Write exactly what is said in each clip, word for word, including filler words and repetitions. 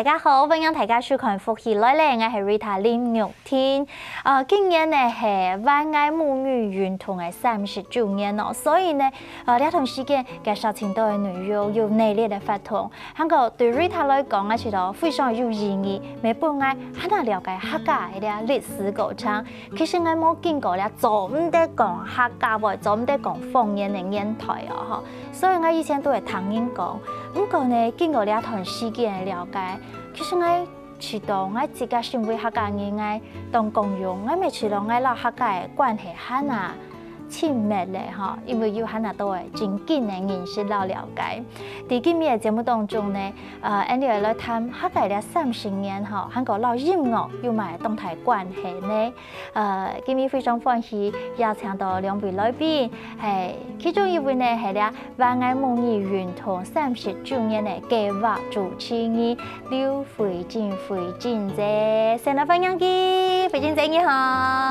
大家好，歡迎大家收看《福氣來了》，𠊎係 Rita 林玉婷。呃，今年呢係灣𠊎母語運動个三十週年哦，所以呢，呃，這段時間介紹盡多个內容，有熱烈个活動。還過對 Rita 來講，𠊎覺得非常有意義，乜分𠊎還較了解客家个這歷史過程。其實𠊎無經過這做毋得講客家話、做毋得講方言个年代哦，吼。所以𠊎以前都會聽人講，毋過呢，經過這段時間个了解， 其實𠊎試著𠊎自家身為客家人，𠊎當光榮，𠊎乜試著𠊎摎客家个關係還較親密咧吼，因為有還較多个正經个認識摎了解。在今日个節目當中呢，呃，𠊎俚會來談客家這三十年吼，還過摎音樂有麼个當大關係呢？ 呃，今日非常歡喜邀請到兩位來賓，係，其中一位呢係這灣𠊎母語運動三十週年个計畫主持人劉慧珍慧珍姐，先來歡迎佢，慧珍姐你好。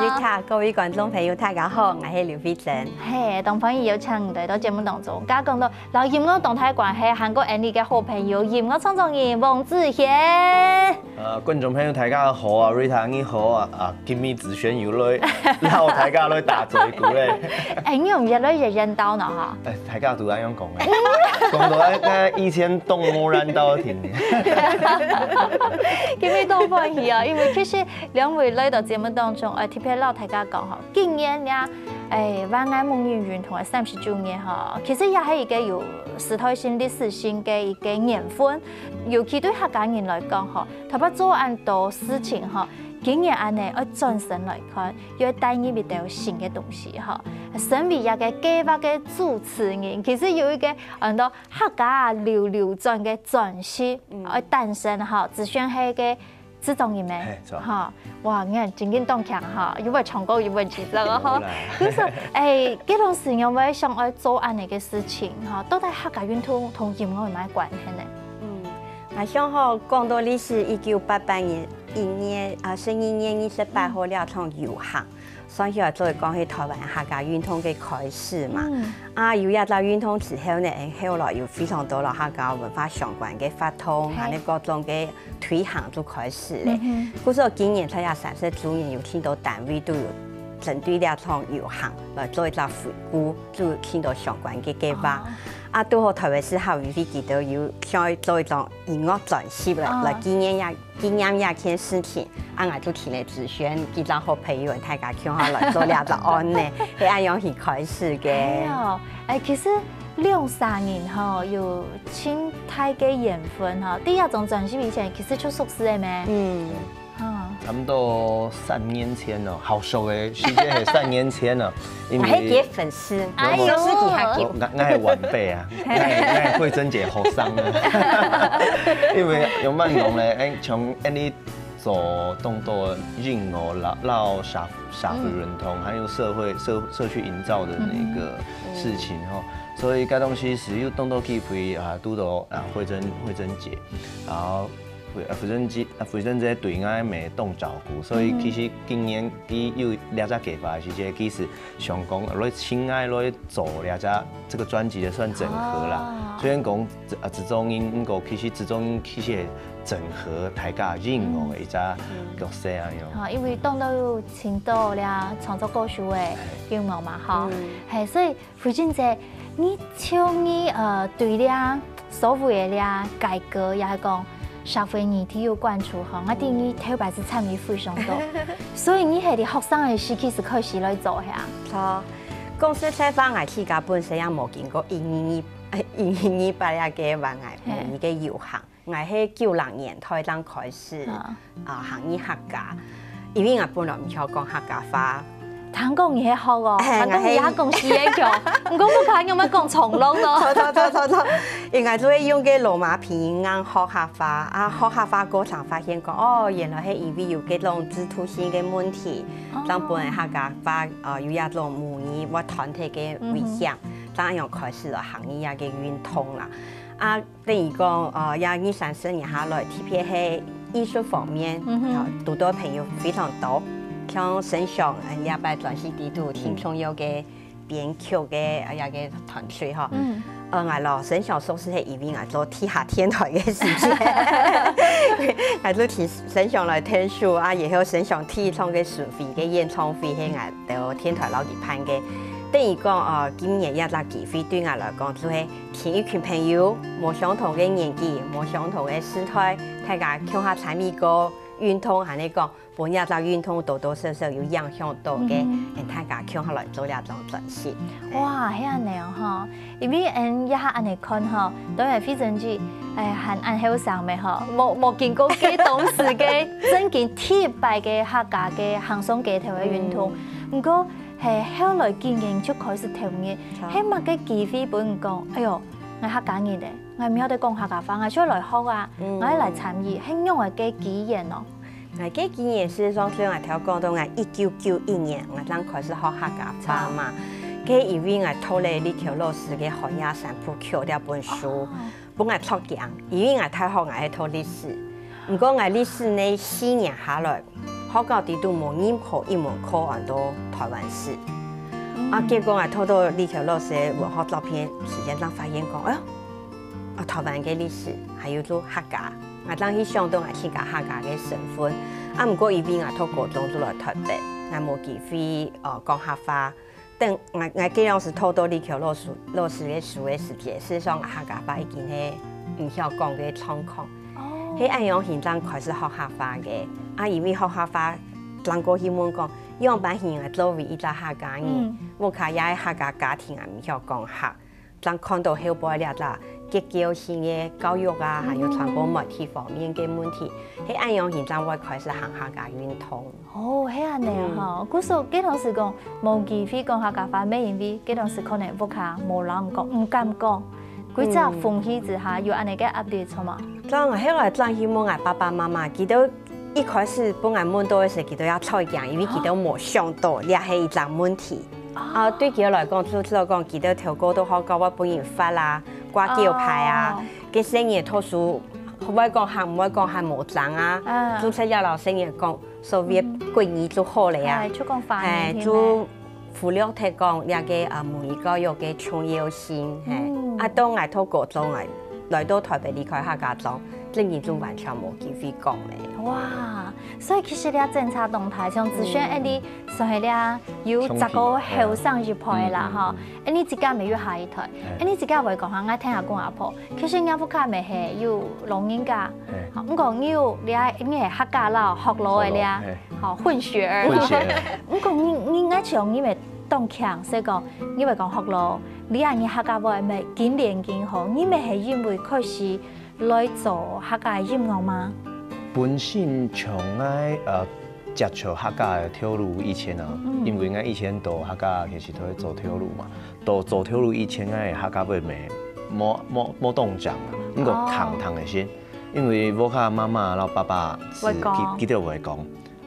Rita，各位觀眾朋友，大家好，𠊎係劉慧珍。係，當歡喜邀請你來到節目當中，剛剛講到摎音樂當大關係，還過𠊎俚个好朋友音樂創作人黃子軒。 呃，觀眾朋友，大家好啊，Rita你好啊，啊，今日子軒又來，摎大家來打嘴鼓咧。哎，你有越來越緣投呢哈？哎，大家都恁樣講个，講到𠊎，𠊎以前當無緣投个。今日當歡喜啊，因為其實兩位來到節目當中，哎，特別摎大家講吼，今年呢，哎，灣𠊎母語運動个三十週年吼，其實也係一個有時代性、歷史性个一個年份，尤其對客家人來講吼， 頭擺做恁多事情吼，今年恁樣愛轉身來看，又愛帶入一兜新个東西吼。身為一個計畫个主持人，其實有一個很多客家流流轉个轉型，愛誕生吼，子軒係个製作人咩？係，著。吼，哇，你看真經當強吼，又會唱歌又會製作哦吼。有啦。就係，哎，該當時有無想愛做恁樣个事情吼？到底客家運動同音樂有麼个關係呢？嗯， 𠊎想吼，講到歷史，一九八八年一月，啊，十二月二十八號這場遊行，算起來做得講係臺灣客家運動个開始嘛。啊，有這隻運動之後呢，後來有非常多摎客家文化相關个活動，還有各種个推行就開始咧。故所今年在這三十週年，有盡多單位都有針對這場遊行來做一隻回顧，就有盡多相關个計畫。啊，拄好臺灣客家協會佢兜有想愛做一種 音樂專輯來，來紀念這，紀念這件事情。啊，𠊎就請了子軒，幾隻好朋友，大家共下來做這隻案呢，係恁樣去開始个。哎喲，哎，其實兩三年吼，有盡大个緣分吼，在這張專輯以前，其實就熟識个咩？嗯。啊。差不多三年前哦，好熟个時間係三年前哦，因為𠊎係佢个粉絲，哎喲。我係佢下級。𠊎，𠊎係晚輩啊。 哎，哎，慧珍姐好傷啊。因為仰般講呢，哎，像恁樣做當多音樂啦，摎社，社會運動，還有社會，社，社區營造的那個事情吼，所以該當時係有當多機會啊，堵到啊，慧珍，慧珍姐，然後慧，啊，慧珍姐，啊，慧珍姐對𠊎乜當照顧，所以其實今年佢有這隻計畫个時節，其實 想講來請𠊎來做這隻，這個專輯个算整合啦。哦。雖然講，呃，製作人，毋過其實製作人其實係整合大家音樂个一隻角色恁樣。哦，因為當到有請到這創作歌手个音樂嘛，吼。嗯。嘿，所以慧珍姐，你像你，呃，對這所謂个這改革，也係講社會議題有關注吼，𠊎知你頭擺係參與非常多，所以你係在學生个時期係開始來做係啊？著，講實在話，𠊎自家本身也無經過一二二，一二二八這個灣𠊎母語个遊行，𠊎係九零年代正開始，啊。啊，行入客家，因為𠊎本來毋曉講客家話， 聽講你係學哦，嘿，聽講你也講四縣腔，毋過屋下仰般講長樂咯。著，著，著，著，著。因為𠊎就係用該羅馬拼音恁樣學客話，啊，學客話過程發現講，哦，原來係因為有該種制度性个問題，哦。正分客家話，呃，有這種母語會斷忒个危險，嗯哼。正恁樣開始了行業个運動啦。啊， 等於講，呃，這二三十年下來，特別係藝術方面，嗯哼。呃，堵到朋友非常多，像沈雄，呃，這擺專輯裡肚，嗯。挺重要个編曲个，呃，這個團隊吼。嗯。呃，𠊎摎生祥熟識係因為𠊎做地下電台个時節，𠊎做聽生祥來聽書啊，然後生祥第一場个巡迴个演唱會係𠊎兜電台摎佢辦个。等於講，呃，今年這隻機會對𠊎來講，就係同一群朋友，無相同个年紀，無相同个時代，大家共下參與過運動，恁呢講，分這隻運動多多少少有影響到个，嗯。大家共下來做這張專輯。哇，係恁呢哦吼！因為𠊎這下恁呢看吼，當然慧珍姊，哎，還恁後生咩吼，無，無經過該當時个正經第一擺个客家个行上街頭个運動。嗯。毋過，係後來經營就開始投入，著。係麼个機會分你講，哎喲，𠊎客家人咧，𠊎毋曉得講客家話，𠊎就來學啊，嗯。𠊎來參與，係仰般个機緣哦。 𠊎个經驗事實上，就像𠊎頭講到，𠊎一九九一年，𠊎正開始學客家話嘛。該因為𠊎讀了李喬老師个《寒夜三部曲》這本書，哦。分𠊎著驚，因為𠊎大學𠊎係讀歷史，毋過𠊎歷史呢四年下來，學校裡肚無任何一門課安到台灣史。嗯。啊，結果𠊎讀到李喬老師个文學作品時間，正發現講，哎喲，啊，台灣个歷史，還有做客家。 𠊎正去想到𠊎自家客家个身份。啊，毋過因為𠊎讀高中就來台北，𠊎無機會，呃，講客話。等𠊎，𠊎該央時讀到李喬老師，老師个書个時節，事實上𠊎客家話已經係毋曉講个狀況。哦。係恁樣形正開始學客話个。啊，因為學客話，正過去問講，仰般形啊，作為一隻客家人，嗯。屋下也係客家家庭啊，毋曉講客。 正看到後背這隻結構性个教育啊，還有傳播媒體方面个問題，係恁樣形正會開始行客家運動。哦，係恁呢吼。嗯。故所該當時講無機會講客家話，乜因為該當時可能屋下無摎你講，毋敢講，歸隻風氣之下有恁呢个壓力，著無？正後來轉去問𠊎爸爸媽媽，佢兜一開始分𠊎問到个時，佢兜也著驚，因為佢兜無想到這係一隻問題。 啊，對佢來講，就知道講，佢兜頭過到學校會分人罰啊，掛狗牌啊，哦。該細人讀書會講客，毋會講客無爭啊，嗯。就直接摎細人講，所謂國語就好了啊。哎，就講華語，哎，就忽略忒講這個，啊，母語教育个重要性，嘿。嗯。啊，到𠊎讀高中，𠊎來到台北離開客家庄，正經就完全無機會講了。哇，所以其實這政策動態，像子軒，嗯。哎，你 所以咧，有十個後生一輩啦，吼。嗯，嗯，嗯。哎，你自家乜有下一代，哎。哎，你自家會講下，𠊎聽下公阿婆，其實若屋下乜係有老人家，哎。吼，毋過你有這，你係客家佬、學老个這，學老，哎。吼，混血兒。混血兒。毋過你，你，𠊎想你乜當慶，所以講，你會講學老，你啊，你客家話乜緊練緊好，你乜係因為開始 來做客家音樂嗎？本身從𠊎，呃，接觸客家个條路以前啊，嗯。因為𠊎以前在客家電視台做條路嘛，在做條路以前，𠊎个客家話乜無，無，無當強啊，毋過哦。聽，聽會先，因為屋下媽媽摎爸爸係會講。佢，佢兜會講。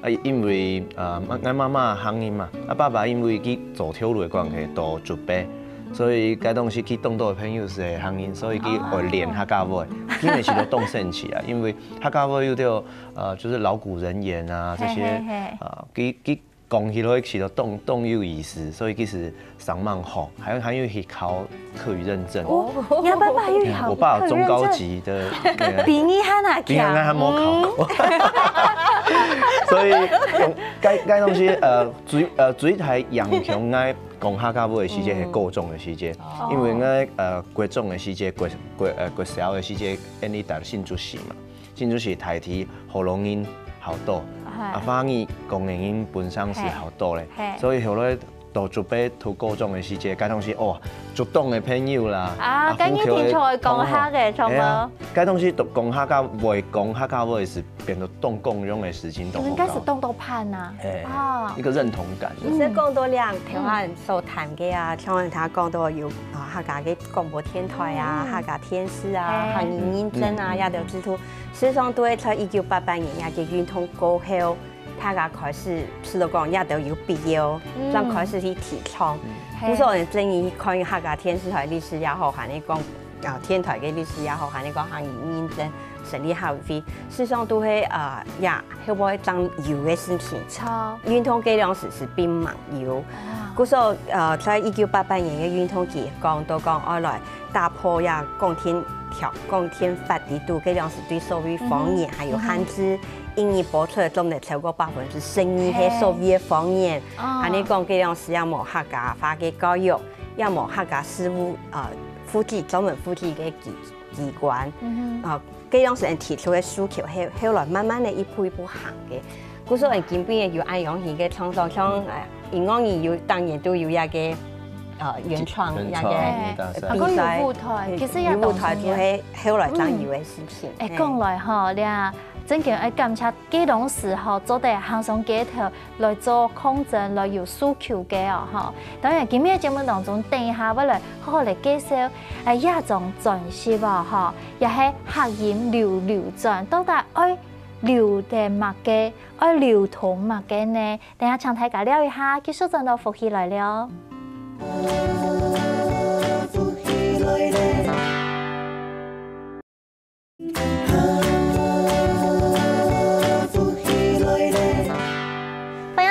啊，因為，呃，𠊎，𠊎媽媽客人嘛，啊，爸爸因為佢做條路个關係，在竹北，所以該當時佢當多个朋友係客人，所以佢會練客家話。哦。佢乜係當生趣啊，因為客家話有兜，呃，就是老古人言啊，這些，嘿，嘿，嘿。呃，佢，佢講起來係當，當有意思，所以其實 上網學，還有，還有去考客語認證。哦，你爸爸有考，嗯，我爸有中高級的那個，比你還要強。比我還沒考過。嗯。所以，用，該，該東西，呃，最，呃，最大影響𠊎講客家話个時節係高中个時節，哦。因為𠊎，呃，國中个時節，國，國，呃，國小个時節，𠊎等在新竹市嘛。 新竹市大體學老人較多，嘿。啊，華語講个人本身係較多咧，嘿。所以後來到竹北讀高中个時節，該當時，哦，竹東个朋友啦，啊，啊，該你定著會講客个，福建个，著無？係啊，該當時都講客家話，講客家話係變到當光榮个事情，當好搞。應該係當多伴啊。嘿，哦。一個認同感。其實講到兩條啊，嗯。所談个啊，像佢講到有，啊，客家个廣播電台啊，嗯。客家電視啊，嘿。客語認證啊，嗯。也都知道 事實上，都係在一九八八年這個運動過後，大家開始知道講這兜有必要，嗯。正開始去提倡。嗯。係。故所𠊎等正經看客家電視台歷史也好，還係講，啊，電台个歷史也好，還係講客語認證，成立客委會，事實上都係啊，也係會爭油个事情。運動該量時係並無油。故所呃，在一九八八年个運動期講，都講愛來打破這廣電條廣電法裡肚該量時對所謂方言還有限制，英語播出來總得超過百分之十二係所謂个方言。恁呢講，該量時也無客家話个教育，也無客家事務呃，負責專門負責个機機關。啊，該量時人提出个訴求，後後來慢慢个一步一步行个。故所人今晡日有恁樣形个創作，像呃，音樂人有當然都有一個呃原創一個原創个大賽啊，講有舞台，其實也有舞台就當重要。係後來正有个事情。哎，講來吼，這真个愛感謝該當時吼，做得行上街頭來做抗爭，來有訴求个哦吼。當然，今日个節目當中，等一下會來好好來介紹，哎，這張專輯哦吼，也係客音溜溜轉，到底愛溜點麼个，愛溜通麼个呢？等下請大家尞一下，繼續轉到福氣來了。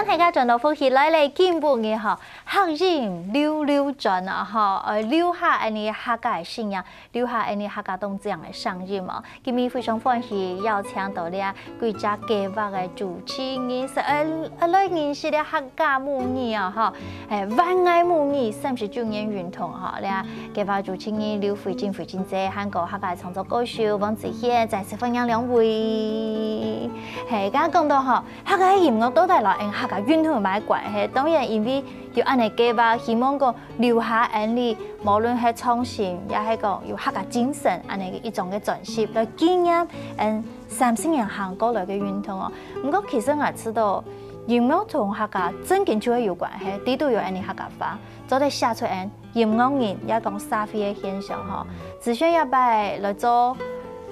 歡迎大家轉到福氣來了，今晡日吼，客音溜溜轉啊吼，呃，溜下恁呢客家个聲音，溜下恁呢客家當靚个聲音哦。今晡日非常歡喜邀請到這幾隻計畫个主持人，係愛愛來認識這客家母語啊吼，誒，萬愛母語三十週年運動吼，這計畫主持人劉慧珍、慧珍姐，還有客家創作歌手王子軒，再次歡迎兩位。嘿，剛剛講到吼， 客家个音樂到底摎𫣆客家運動有麼个關係？當然，因為有恁呢計畫，希望講留下𫣆俚，無論係創新，也係講有客家精神恁呢一種个專輯，來紀念𫣆三十年行過來个運動哦。毋過其實𠊎知道，音樂同客家正經就係有關係，裡肚有𫣆俚客家話，做得寫出𫣆 音樂人，也講社會个現象吼。子軒這擺來做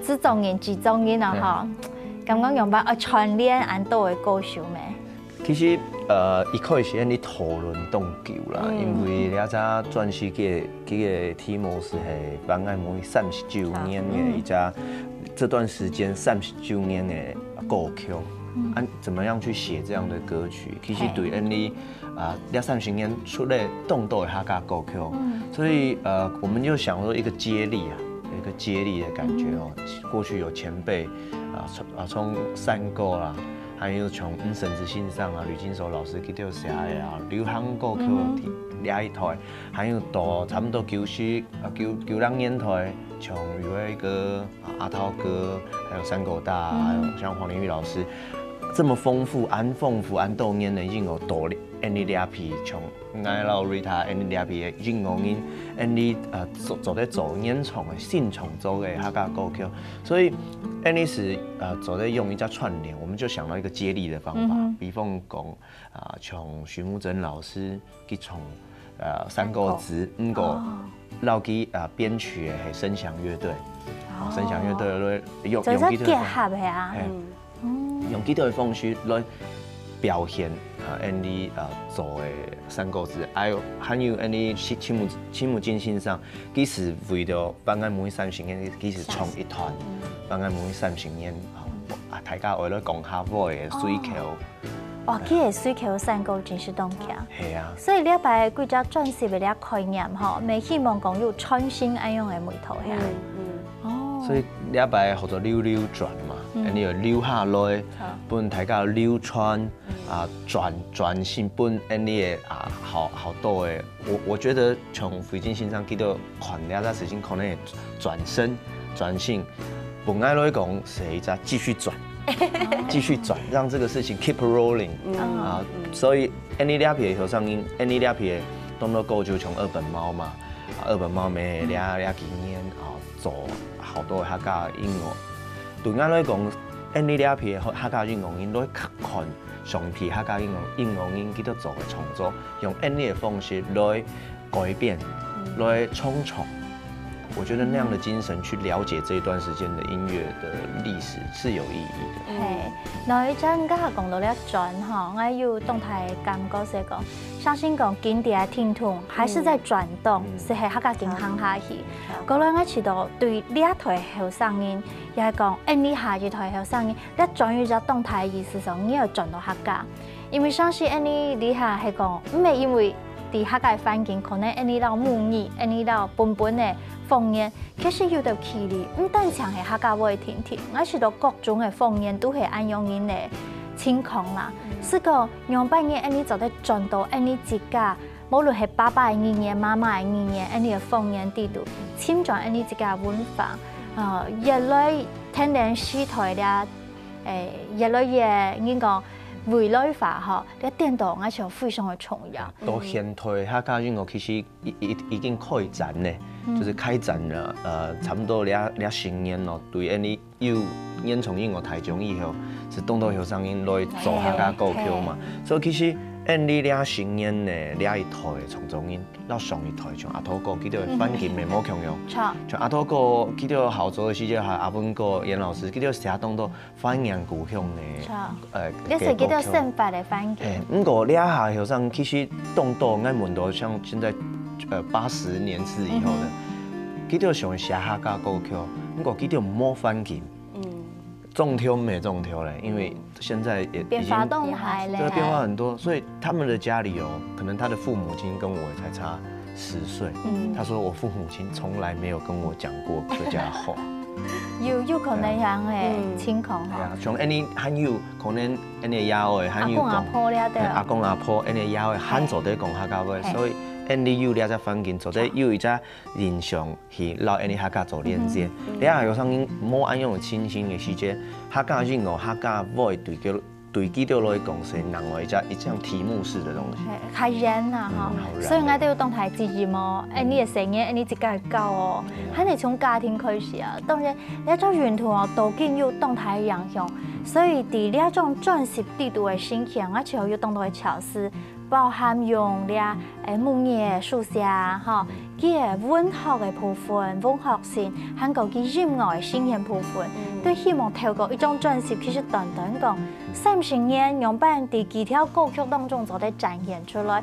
製作人、製作人啊吼，感覺仰般愛串聯恁多个歌手咩？其實呃，一開始𫣆俚討論當久啦，因為這隻專輯个个題目係係萬愛母語三十週年个一隻，這段時間三十週年个歌曲，啊，怎麼樣去寫這樣的歌曲？其實對𫣆俚 啊，這三十年出了當多个客家歌曲，所以呃，我們就想說一個接力啊，有一個接力的感覺哦。過去有前輩啊，從啊從山歌啦，還有從嗯沈子信上啊，呂金收老師佢兜寫个啊，流行歌曲這一代，還有到差不多九十啊九九零年代，像有一個啊阿濤哥，還有山歌大，還有像黃連煜老師，這麼豐富，恁豐富，恁多年个音樂到了。 𫣆俚這批像𠊎摎Rita，𫣆俚這批个音樂人，𫣆俚呃做做得做原創个、新創作个客家歌曲，所以𫣆俚係呃做得用一隻串聯，我們就想到一個接力的方法，比方講啊，像徐木珍老師佢唱呃山歌子，毋過摎佢呃編曲个係聲響樂隊，啊聲響樂隊來用用佢个就係結合个啊。嘿。 用佢兜个方式來表現啊，𫣆俚啊做个山歌子，還有還有𫣆俚徐徐木徐木珍先生，佢係為著萬愛母語三十年，佢係創一團萬愛母語三十年啊，大家愛來講客話个需求。哇，佢个需求山歌真係當強。係啊，所以這擺幾隻專輯个這概念吼，乜希望講有創新恁樣个味道呀。哦，所以這擺號做溜溜轉嘛，𫣆俚有溜下來，分大家流傳啊，轉轉型分𫣆俚个啊好好多个。我我覺得像慧珍先生佢兜看這隻事情，可能會轉身轉型，分𠊎來講係一隻繼續轉，繼續轉，讓這個事情keep rolling啊。所以𫣆俚這批个後生人，𫣆俚這批个當多歌就像二本貓嘛，啊二本貓乜這這幾年啊做好多客家音樂。對𠊎來講，𫣆俚這批个客家音樂人來看上批客家音樂音樂人佢兜做个創作，用𫣆俚个方式來改變，來創作。我觉得那样的精神去了解这一段时间的音乐的历史是有意义的。嘿，然後一陣你剛才講到了轉吼，我有當大感覺係講，相信講經典的聽眾還是在轉動，嗯係係客家經行下去。過來我試到對這代後生人，也係講，恁呢下一代後生人，這轉有一隻當大的意思上，你要轉到客家。因為相信恁呢這下係講，毋係因為在客家的環境，可能恁呢摎母語，恁呢摎本本的方言， 其實有兜距離，毋單淨係客家話定定，𠊎試到各種个方言都係恁樣个情況啦。係講，仰般个恁呢做得轉到恁呢自家，無論係爸爸个語言、媽媽个語言，恁呢个方言底肚，尋轉恁呢自家个文化，呃，越來天然時代了，誒，越來越應該未來化吼，這顛倒𠊎想非常个重要。到現代客家音樂其實已已已經開展呢，就是開展了，呃，差不多這這十年咯，對恁呢有原創音樂大獎以後，係當多後生人來做客家歌曲嘛。所以其實恁呢這十年呢，這一代个創作人，摎上一代像阿土哥，佢兜个環境無共樣。像像阿土哥，佢兜好做个時節，還有阿文哥、嚴老師，佢兜寫當多懷念故鄉个，像呃，你係佢兜生活个環境。哎，毋過這下後生其實當多，𠊎問到像現在，呃，八十年次以後的，佢兜想寫客家歌曲，毋過佢兜無環境，嗯，種田毋係種田咧，因為現在也已經變化當大咧，對，變化很多，所以他們的家裡哦，可能他的父母親跟我才差十歲。嗯他說我父母親從來沒有跟我講過客家話。有有可能樣个嗯情況吼。對啊，像恁呢還有可能恁呢爺哀還有講，阿公阿婆了對哎阿公阿婆恁呢爺哀還做得講客家話，嘿所以恁呢有這隻環境，做得有一隻印象去摎恁呢客家做連接。你看有時候無恁樣个親情个時節，客家音樂、客家話對佢對佢兜來講係另外一隻一項題目式的東西。嘿，較遠啦吼，嗯好遠所以𠊎兜有當大責任哦。哎，你个細人，哎，你自家教哦，還得從家庭開始啊。當然，你做運動哦，都緊有當大个影響。所以，在這種專輯底肚个心情，𠊎就有當多个巧思，包含用這，哎，木葉書寫啊，吼，佢个文學个部分、文學性，還有佢音樂个聲線部分，都希望透過一張專輯，其實短短講，三十年用版在幾條歌曲當中做得展現出來，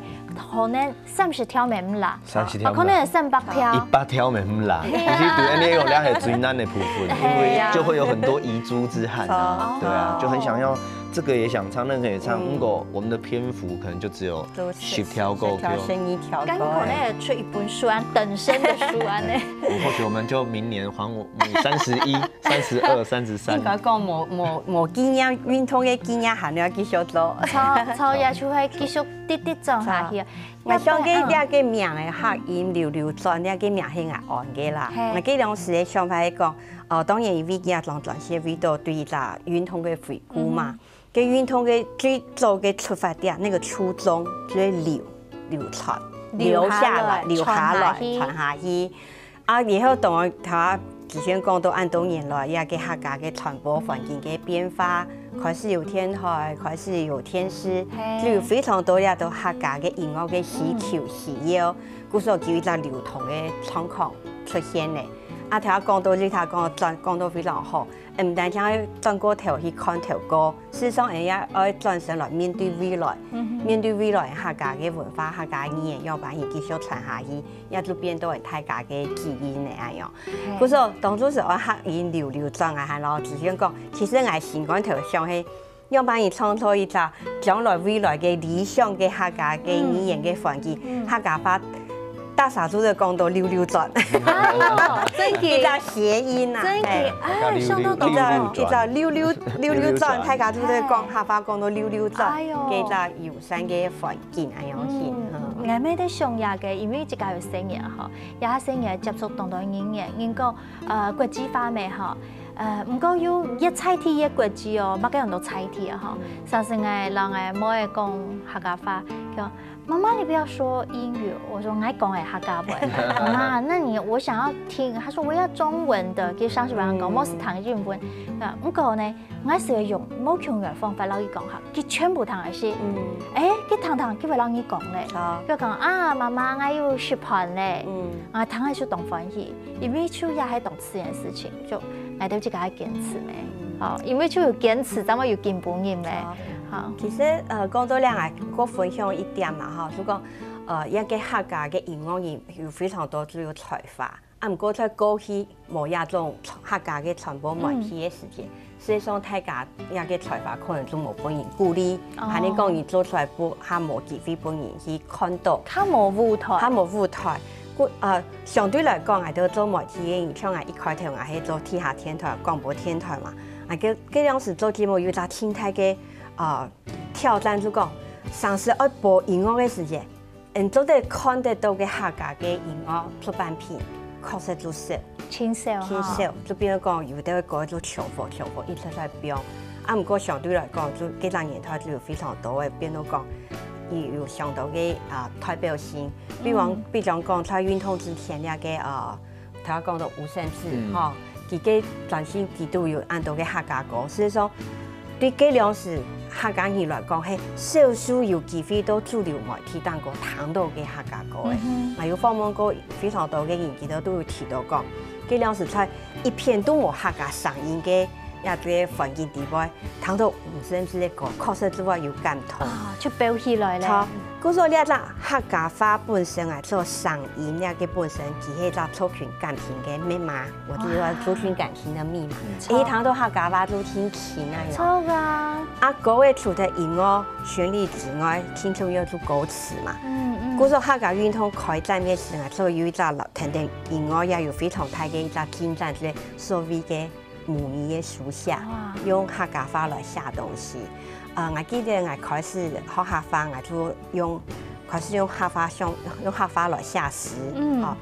可能三十條也毋罅，三十條啊，可能有三百條一。百條也毋罅，其實對恁呢講，這係最難的部分，因為就會有很多遺珠之憾啊，對啊，就很想要這個也想唱，那個也唱，如果我們的篇幅可能就只有十條歌曲。十條、十二條感覺可能也出一本書啊，等身的書啊呢。或許我們就明年還我們三十一、三十二、三十三應。該講無無無經驗，運動个經驗還要繼續做。錯錯，也就會繼續直直轉下去。𠊎想个這個名个客音溜溜轉，這個名係𠊎安个啦。嘿𠊎該當時个想法係講，哦，當然因為這張專輯為到對一隻運動个回顧嘛。該運動个最早个出發點，那個初衷就係流流傳，留下來留下來，留下來，傳下去傳下去。啊，然後當然頭先講到恁多年來，這個客家个傳播環境个變化，開始有電台，開始有電視，嘿就有非常多這兜客家个音樂个需求需要，故所就有一隻流通个狀況出現咧。啊，頭先講到，你頭先講到轉，講到非常好，毋單淨愛轉過頭去看頭過，事實上，人也愛轉身來面對未來，面對未來客家个文化、客家語言，要把佢繼續傳下去。 也就變到大家个基因个恁樣。故所當初係愛客音溜溜轉啊，還老子先講，其實𠊎心肝頭想係，要幫你創造一隻將來未來个理想个客家个語言个環境，客家話大家都在講到溜溜轉，哎呦，真一隻个，諧音啊，真个，哎哎，想到一隻一隻溜溜溜溜轉，大家都在講客話講到溜溜轉，哎呦這隻友善个環境恁樣去。嗯，𠊎乜得想這個，因為自家有細人吼，這下細人接觸當多語言，人講呃國際化咩吼，呃，毋過有一在地个國際哦，麼个人都在地啊吼，像係𠊎摎𠊎妹仔講客家話，講妈妈，你不要说英语。我说，我讲个客家话。妈妈，那你，我想要听。他说我要中文的，佢常常讲，嗯。我是听英文。啊，毋过呢，我是用无共样方法摎佢讲哈，佢全部听个是。嗯。诶，佢听听，佢会摎你讲咧。啊。佢讲啊，妈妈，我有食饭咧。嗯。啊，听个是当欢喜，因为就也系当自然事情，就来得及个坚持咩。嗯。好，因为就有坚持，才会有进步人咩。好。好。其实，呃，讲到这，我分享一点嘛，哈，就讲，呃，一个客家个音乐人有非常多都有才华，啊，毋过在过去无一种客家个传播媒体个时间，嗯。所以说大家一个才华可能都无分人鼓励，哦。还能讲你做出来不，还无机会分人去看到，还无舞台，还无舞台。故，呃，相对来讲，啊，都做媒体个人，像啊一开头啊，系做地下电台、广播电台嘛，啊，这，这样子做节目有一个心态个，呃，挑战，就讲，常时爱播音乐个时间， 嗯，做得看得到个客家个音乐出版品，确实就少。真少哈。真少，就比如讲，有个歌就重复、重复，一直在播。啊，毋过相对来讲，就这两年头就有非常多个，比如讲，有，有相当个，啊，代表性。比方，嗯。比方讲，在运动之前，那个，啊， 头先讲到吴盛智，嗯。吼，佢个专辑佢都有恁多个客家歌，所以说，对这两时客家人来讲，系少数有机会到主流媒体当中听到个客家歌个。嗯哼。啊，有访问过非常多个人，佢都，都有提到讲，这两时在一片都无客家声音个，也个环境底背，听到吴盛智个歌，确实就会有感动。啊，就飆起来咧。好， 故所这只客家话本身啊，做声音，这个本身其实一只族群感情个密码，我就说族群感情的密码。嗯，一听到客家话就听情啊，有没有？错啊。啊，歌个除了音乐旋律之外，听众要做歌词嘛。嗯，嗯。故所客家运动开展个时啊，所以有一只老，等等音乐也有非常大个一只进展，就是所谓个 母语个书写，哇。用客家话来写东西。呃，我记得我开始学客话，我就用，开始用客话上，用客话来写诗，嗯。吼。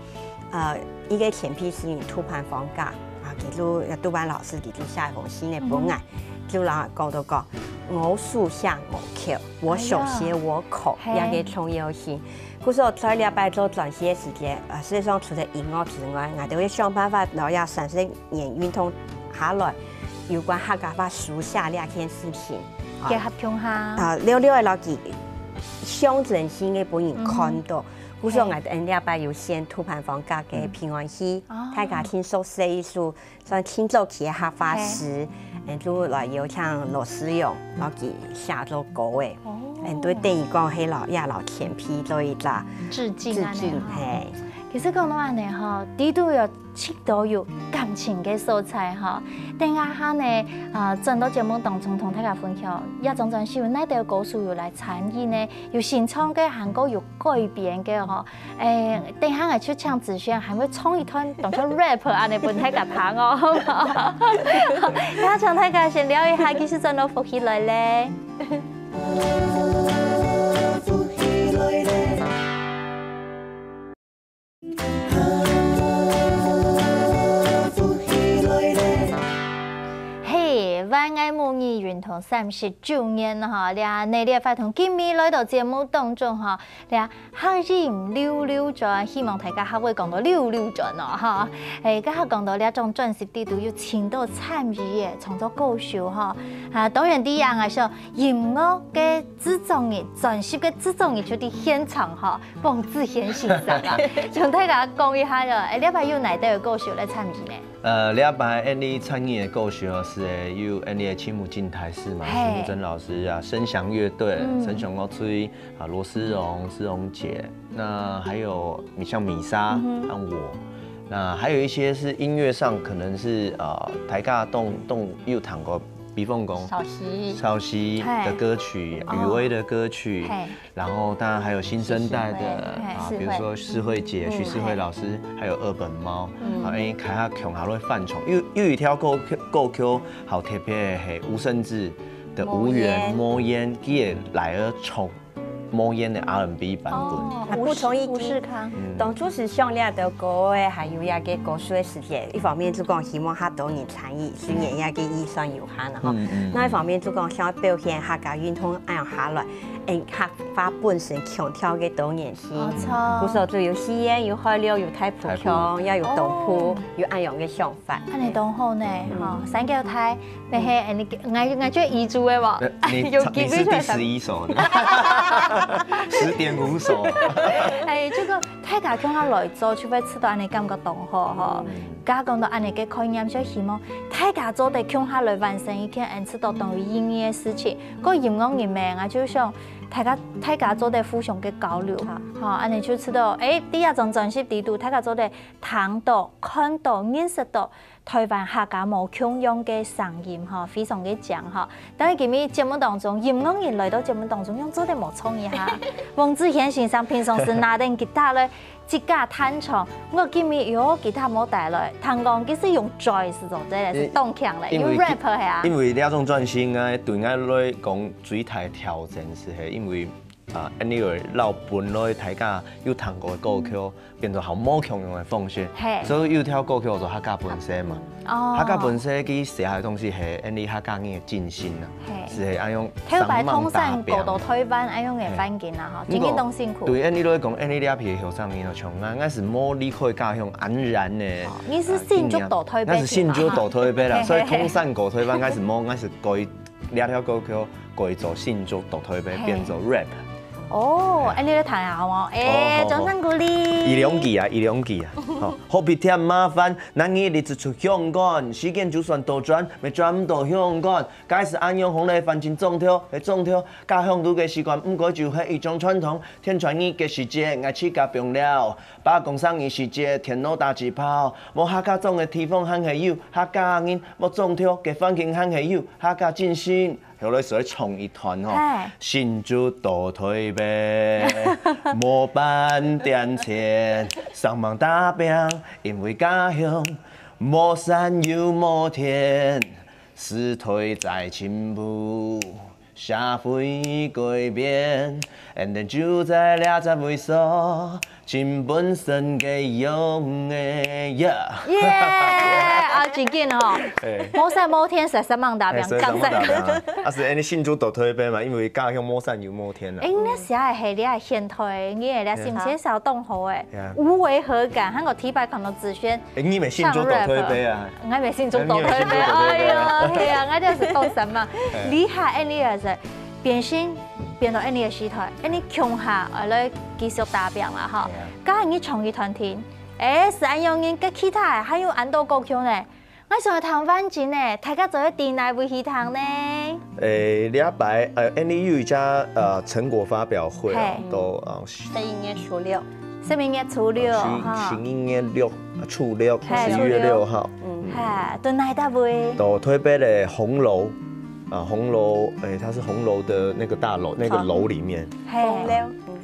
呃，一个前辈诗人杜潘芳格，啊，佢就，杜潘老师佢就写一封信个分我，嗯哼。就让我讲到讲，我书写我口，我手写我口，哎呀。这个重要性。 故所在这摆做专辑个时间，呃，事实上除了音乐之外，我都会想办法，然后也三十年运动下来，有关客家话书写这件事情。结合共下。啊，了了个老几象征性个分人看到。嗯哼。故所我等这摆有选杜潘芳格个平安喜，嘿。哦。大家听熟悉一首 算清早起个客话诗，嘿。嗯，就来邀请罗思荣，然后佢写作歌个。哦。嗯，对，等于讲，嘿，老，也老前辈做一个致敬啊，致敬，嘿。其实讲到恁呢吼，底肚有真多有感情个素材吼。等一下呢，啊，转到节目当中同大家分享，也种种是有哪兜歌手有来参与呢？有新唱个，还过有改编个吼。 哎，等一下，我就请子軒還會唱一段當像rap恁呢分大家聽哦，好無？那請大家先尞一下，繼續轉到福氣來了。嘿，萬愛母語運動三十週年哈，這下呢，這擺同今晡日來到節目當中哈，這 客語溜溜轉，希望大家較會講到溜溜轉哦，哈。哎，該下講到這張專輯底肚有真多參與个創作歌手，哈。啊，當然第一樣啊，係音樂个製作人，專輯个製作人就在現場，哈，黃子軒先生啊。同大家講一下哦，哎，這擺有哪兜个歌手來參與呢？ 呃，這擺𠊎俚參與个歌手係有𠊎俚个青木真大師嘛，嘿。青木真老師啊，聲響樂隊，嗯。聲響樂隊啊，羅思榮、思榮姐，那還有像米莎，嗯哼。還有我，那還有一些是音樂上可能是，呃，大家都，都有聽過，比方講，小溪。小溪的歌曲，嘿。雨薇的歌曲，哦。嘿。 然後當然還有新生代的，啊，比如說世慧姐、嗯，徐世慧老師，還有二本貓，嗯。啊，因為開下共下个範疇，有，有一條歌曲，歌曲好特別个，係吳盛智的《無緣》，無緣，佢也來了唱無緣个R and B版本。哦，啊，補充一句，吳世康。嗯。當初係想這條歌个，還有一個歌手个時間，一方面就講希望較多人參與，雖然這個預算有限啦，吼。嗯，嗯，嗯。那一方面就講想要表現客家運動恁樣下來，嗯，客話本身強調个多元性。無錯。故所就有四縣，有海陸，有大埔腔，大埔。也有東部，哦。有恁樣个想法。恁樣當好呢，嗯。吼，三角大，但係，嗯。你，𠊎，𠊎就遺珠个無？呃，你，有機會出來。你是第十一首呢。十點五首。哎，這個大家共下來做，就會試著恁樣感覺當好吼。嗯。剛剛講到恁樣个概念，就希望大家做得共下來完成一件恁試著當有意義个事情。 个音樂人咩，𠊎就想大家，大家做得互相个交流，好。吼，恁樣就試著，欸，在這張專輯裡肚，大家做得聽著、看著、認識著臺灣客家無共樣个聲音，吼，非常个靚，吼。但係今日節目當中，音樂人來到節目當中，仰做得無唱一下？黃子軒先生平常時拿等吉他來 自家彈唱，𠊎今日又吉他無帶來，聽講佢係用嘴係做得，係當強咧，因為，有rap係啊。因為這張專輯啊，對𠊎來講最大挑戰係，係因為，啊，恁樣个摎本來大家有聽過个歌曲，變做好無共樣个方式，嘿。所以有條歌曲叫做《客家本色》嘛。哦。客家本色佢寫个東西係恁樣客家人个精神啊。 嘿。係恁樣頭擺上網打拚。通常過到臺灣，恁樣个環境啦，吼，嘿。真經當辛苦。毋過，對，恁樣來講，恁樣這片後生人哦，像𠊎，𠊎係無離開家鄉恁遠呢。哦，你係新竹到臺北去嘛？啊，𠊎係新竹到臺北啦，嘿，嘿，嘿。所以通常過臺灣，𠊎係無，𠊎係改，這條歌曲改做新竹到臺北，嘿。變做rap。哦，嘿。恁樣來聽下好無？欸，哦，好，好。掌聲鼓勵。一兩句啊，一兩句啊。好，好比添麻煩，難以立即出香港，時間就算倒轉，也轉毋到香港。 該係恁樣，風來翻進莊頭，係莊頭。家鄉路个習慣，毋過就係一種傳統。天穿日个時節，𠊎自家放尞。罷工生日時節，電腦打嘴炮。無客家莊个地方還係有客家人，無莊頭个環境還係有客家精神。後來所以唱一段吼，嘿。新竹到臺北，無半點錢，上網打拚，因為家鄉無山又無田。 時代在進步，社會改變，𠊎等就在這隻位所，盡本身个用个，yeah。耶！啊，真緊吼，哎。無山無田，實實猛打拚，哎，實實猛打拚啊。啊，係恁樣新竹到臺北嘛，因為家鄉無山又無田啊。哎，你寫个係你个現代，你个心情係當好誒，哎。無違和感，還有提拔可能子軒 哎，你也新竹到臺北啊？唱rap。𠊎也新竹到臺北，哎，你也新竹到臺北啊。哎喲，係啊，𠊎就係講什麼，哎。厲害，恁樣也係，變成，變到恁樣个時代，恁樣共下，呃，來繼續打拚啦，吼。哎呀。該你創意團體，哎，係恁樣人，該其他个還有恁多歌曲呢。𠊎想愛聽完整呢，大家做得在哪位去聽呢？ 誒，這擺，呃，恁樣有一隻，呃，成果發表會哦，嘿。到，呃，十一月初六。十一月初六，呃，十，哈。十一月六，初六，嘿，十一月六號。初六。嗯。嘿，到哪搭位？到臺北个紅樓，啊，紅樓，誒，它是紅樓的那個大樓，那個樓裡面。嘿。紅樓。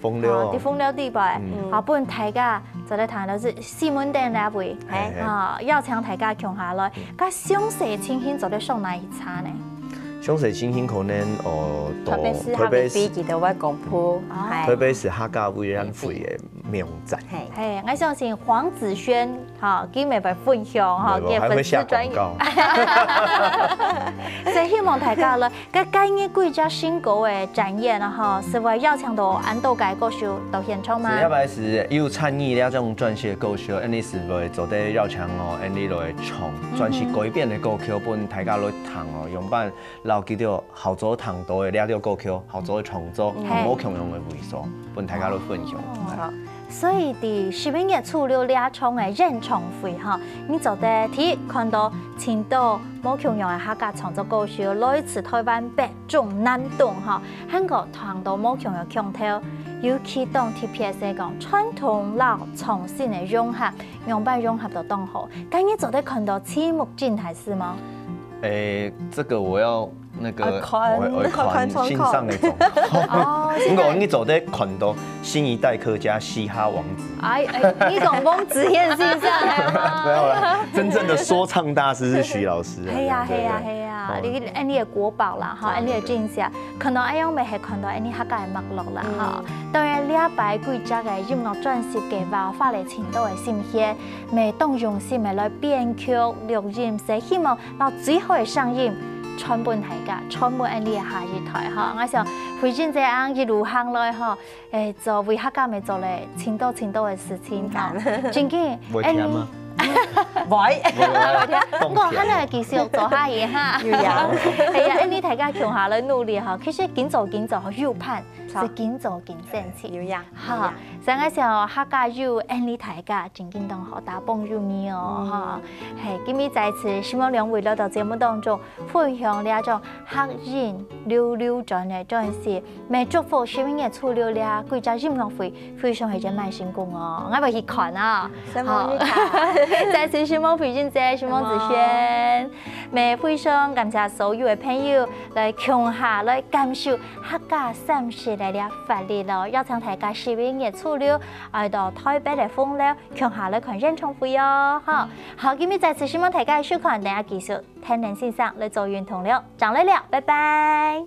紅樓哦。哦，在紅樓底背，嗯。好，分大家做得聽到係西門町該位，嘿，嘿。啊，邀請大家共下來，嗯。該詳細情形做得上哪一站呢？詳細情形可能，哦，到特別係下面台北市，飛機都會公布，哦。嘿。台北市客家委員會个網站。嘿。嘿，𠊎相信黃子軒，哈，佢乜會分享，哈，佢个粉絲專頁。無，無，還會下廣告。所以希望大家來 該，該个幾隻新歌个展演啊，吼，係會邀請到恁多个歌手到現場嗎？係，這擺係有參與這張專輯个歌手，恁樣係會做得邀請哦，恁樣來唱，嗯哼。專輯改編个歌曲，分大家來聽哦，樣般摎佢兜好早聽到个這條歌曲，好早个創作，嗯。無共樣个位所，分大家來分享。哦。好。 所以在十一月初六這場个演唱會吼，你做得第一看到盡多無共樣个客家創作歌手來自臺灣北中南東吼，還過聽到無共樣个腔調，尤其當特別係講傳統摎創新个融合，樣般融合到當好。該你做得看到節目真大事嗎？誒，這個我要 那個，愛看。我，我愛看，愛看，先生那種。哦，毋過你做得看到新一代客家嘻哈王子。哎，哎，你講王子健先生係嗎？沒有啦，真正的說唱大師是徐老師啊。係呀，對，係呀，對。係呀，哦。你，恁樣个國寶啦，哈，對，恁樣个真相，對。可能恁樣乜係看到恁樣客家个脈絡啦，嗯。哈。當然，這擺幾隻个音樂專輯計畫花了盡多个心血，乜當用心个來編曲、錄音，係希望 摎最好个聲音，傳分大家，傳分𠊎俚下一代吼。𠊎想慧君姊恁樣一路行來吼，誒，做為客家乜做了盡多盡多个事情吼。真个，會甜嗎？會。會甜，毋過還愛繼續做下去哈。有影。係啊，恁樣大家共下來努力吼，其實緊做緊做吼，有伴係緊做緊生趣。有影。哈，所以𠊎想客家有恁樣大家真正當好，大幫有你哦，哈。係，今日再次希望兩位來到節目當中，分享這種客人溜溜轉个轉世，乜祝福十一月初六這歸隻音樂會非常係一件蠻成功哦，𠊎會去看啊。承蒙你看。再次承蒙慧君姊，承蒙子軒，乜非常感謝所有个朋友來共下來感受客家三十个這活力咯，邀請大家十一月初六愛到台北个紅樓共下來看演唱會哦，哈。好，今日再次承蒙大家收看，等下繼續天然先生來做運動了，正來尞，拜拜。